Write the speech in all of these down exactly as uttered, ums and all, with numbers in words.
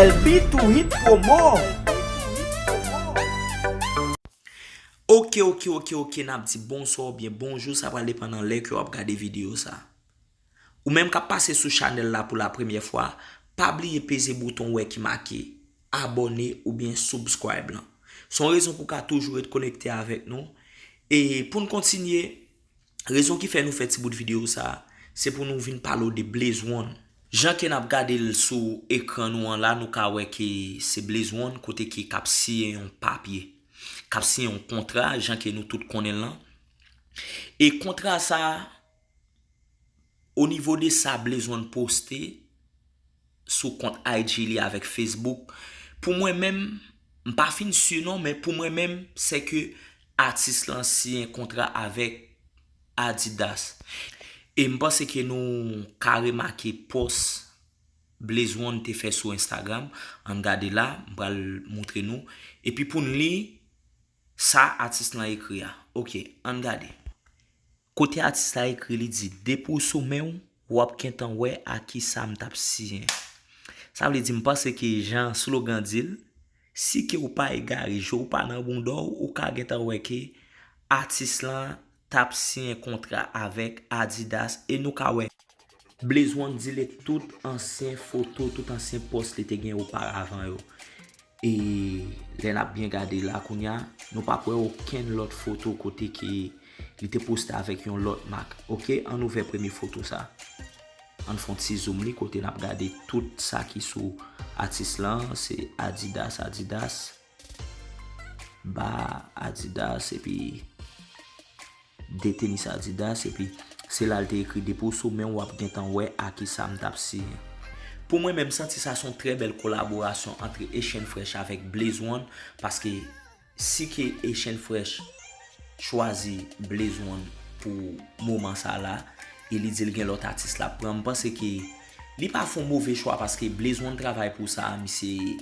L B two Hit Promo. Ok, ok, ok, ok, n ap di bonswa oubyen bonjou, sa pral depann nan lè ke w ap gade videyo sa. Ou menm k ap pase sou chanèl la pou la premyè fwa, pa bliye peze bouton ou wè ki make abòne oubyen subscribe lan. Se yon rezon pou w ka toujou ret konekte avèk nou. E pou n kontinye, rezon ki fè nou fè ti bout videyo sa, se pou nou vin pale w de Blaze One. Jan ke n ap gade l sou ekran nou an la, nou ka wè ke se Blaze One kote ke k ap siyen yon papye, k ap siyen yon kontra, jan ke nou tout konnen l lan. E kontra sa, o nivo de sa Blaze One poste sou kont I G li avèk Facebook, pou mwen menm, m pa fin si non, men pou mwen menm, se ke atis lan siyen kontra avèk Adidas. E m panse ke nou ka remake pòs Blaze One te fè sou Instagram. Ann gade la, m pral moutre nou. Epi pou n li sa atis lan ekri a. Ok, ann gade. Kote atis la ekri, li di, depi w sou men w, w ap gentan wè a kisa m t ap siyen. Sa vle di, m panse ke jan slogan di l, si ke w pa egare, je w pa nan bounda w, ou ka gentan wè ke atis lan t ap siyen kontra avèk Adidas e nou ka wè Blaze One delete tout ansyen foto, tout ansyen pòs li te gen oparavan yo. E lè n ap byen gade la kounye a, nou p ap wè okenn lòt foto kote ke li te poste avèk yon lòt mak. Ok, ann ouvè premye foto sa. Ann fè yon ti zoom li kote n ap gade tout sa ki sou atis lan, se Adidas, Adidas, ba Adidas, epi de tenis Adidas, epi se la l te ekri, depi w sou men w ap gentan wè a kisa m t ap siyen. Pou mwen menm, m santi sa se yon trè bèl kolaborasyon ant Asian Fresh avèk Blaze One, paske si ke Asian Fresh chwazi Blaze One pou moman sa la, e li di l gen lòt atis l ap pran, m panse ke li pa fè yon move chwa, paske Blaze One travay pou sa, misye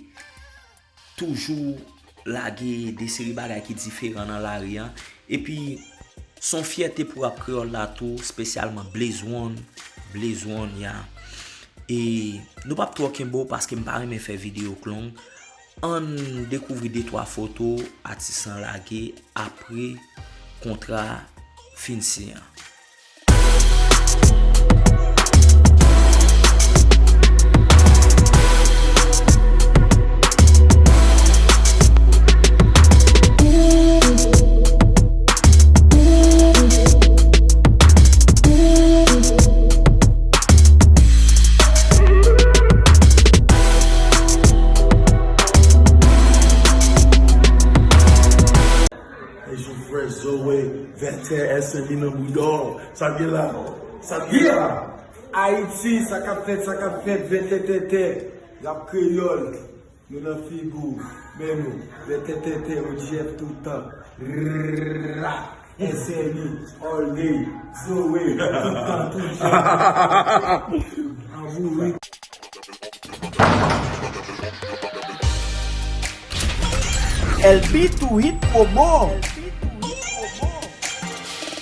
toujou lage de seri bagay ki diferan nan lari an. Epi, se yon fyète pou rap kreyòl la tou, espesyalman Blaze One, Blaze One, ya. E nou p ap twò kenbe w paske m pa renmen fè videyo k long. Ann dekouvri de twa foto atis lan lage apre kontra fin siyen an. Asian Fresh, Zoe, Vètè, S M I nan bouda w. Sa k gen la? Sa k gen la? Ayiti, sa k ap fèt, sa k ap fèt, vètètètè. Rap kreyòl, nou nan figi w, men nou, vètètètè, O G F toutan. Rrrra, S M I, all day, Zoe, toutan, toujou. An bourik. L B two Hit Promo.